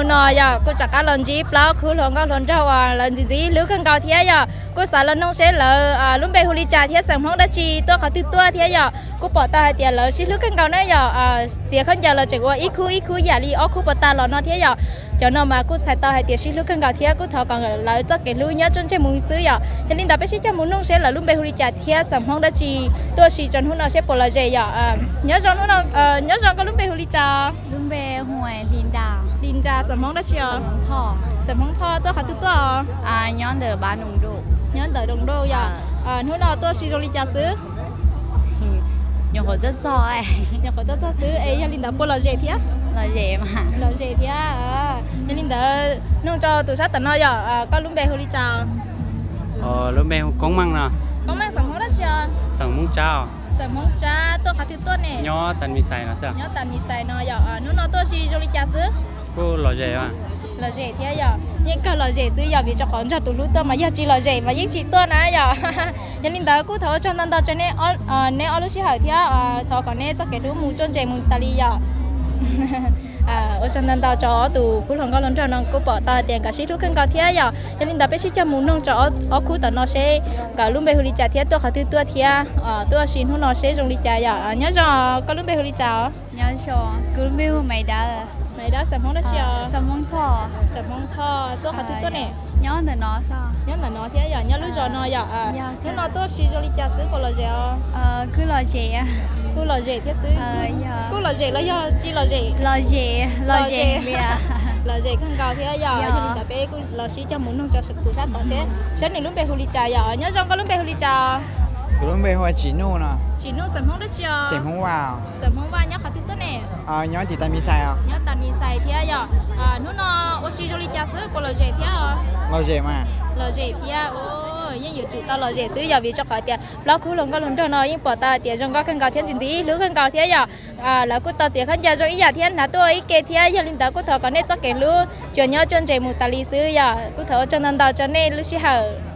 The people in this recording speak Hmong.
No yog kuj rov qab los ntsib plaub khub hluas nkauj hluas nraug uas lawv ntxim ntxim hlub kawg nkaus thiab yom. Kuj xav los noog seb lawv lub npe hu li cas thiab xeem Hmoob dab tsi, tuaj qhov twg tuaj thiab yom. Kuj pom tau hais tias lawv sib hlub kawg nkaus na yom. Txiav khaub ncaws los tseem ua ib khub ib khub yam li ob khub puas tas los no thiab yom. Cov no mas kuj txhais tau hais tias sib hlub kawg nkaus thiab kuj thov kom lawv txoj kev hlub nyob txoj ntsej muag xwb yom. Yog li ntawd peb sib coj mus noog seb lawv lub npe hu li cas thiab xeem Hmoob dab tsi, tuaj ua si rau hnub no seb puas lom zem yom. Nyob zoo, nyob zoo, koj lub npe hu li cas? Li Nra, xeem Hmoob dab tsi os? Xeem Hmoob Thoj, tuaj qhov twg tuaj os? Nyob ntawm Doo Doo yom. Hnub no tuaj ua si zoo li cas xwb? Nyuam qhuav tuaj txog xwb es yog li ntawd puas lom zem thiab? Lom zem thiab. Yog li ntawd noog rau tus sab tom no yom, koj lub npe hu li cas? Lub npe hu Koob Meej no. Koob Meej xeem Hmoob dab tsi os? Xeem Hmoob Tsab. Xeem Hmoob Tsab, tuaj qhov twg tuaj ne? Nyob Tas Mis Xais no xwb. Nyob Tas Mis Xais no yom. Hnub no tuaj ua si zoo li cas xwb? Kuj lom zem. Lom zem thiab yom. Yeej kawg lom zem xwb yom, vim rau qhov nrog tus hlub tuaj mas yog tsis lom zem mas yeej tsis tuaj na yom. Yog li ntawd kuj thov ua tsaug ntau ntau rau neb ob lub sij hawm thiab thov kom neb txoj kev hlub mus txoj ntse mus tas li yom. Ua tsaug ntau ntau rau ob tus khub hluas nkauj hluas nraug no, kuj pom tau hais tias nkawd sib hlub kawg nkaus thiab yom. Yog li ntawd peb sib coj mus noog rau ob khub tom no seb nkawd lub npe hu li cas thiab tuaj qhov twg tuaj thiab tuaj ua si hnub no seb zoo li cas yom. Nyob zoo, koj lub npe hu li cas os? Kuv lub npe hu Maiv Dawb. Maiv Dawb xeem Hmoob dab tsi os? Xeem Hmoob Thoj, tuaj qhov twg tuaj ne? Nyob ntawm no, nyob ntawm no thiab yom, nyob lub zos no yom. Hnub no tuaj ua si zoo li cas xwb, puas lom zem os? Kuj lom zem thiab xwb. Kuj lom zem los yog tsis lom zem? Lom zem, lom zem kawg nkaus thiab yom. Yog li ntawd peb kuj los sib coj mus noog rau tus sab tod thiab seb nws lub npe hu li cas yom. Nyob zoo, koj lub npe hu li cas? Kuv lub npe hu ua Tsim Nuj no. Tsim Nuj xeem Hmoob dab tsi os? Xeem Hmoob Vaj. Xeem Hmoob Vaj, nyob qhov twg tuaj ne? Nyob tim Tas Mis Xais os. Nyob Tas Mis Xais thiab yom. Hnub no ua si zoo li cas xwb, puas lom zem thiab? Lom zem mas. Lom zem thiab, yeej yuav tsum tau lom zem xwb yog vim rau qhov tias plaub khub hluas nkauj hluas nraug no yeej pom tau tias zoo nkauj kawg nkaus thiab ntxim ntxim hlub kawg nkaus thiab yom. Lawv kuj tau txiav khaub ncaws zoo ib yam thiab hnav tuaj ib ke thiab, yog li ntawd kuj thov kom nej txoj kev hlub tsuas nyob txoj ntse mus tas li xwb yom. Kuj thov ua tsaug ntau ntau rau nej lub sij hawm.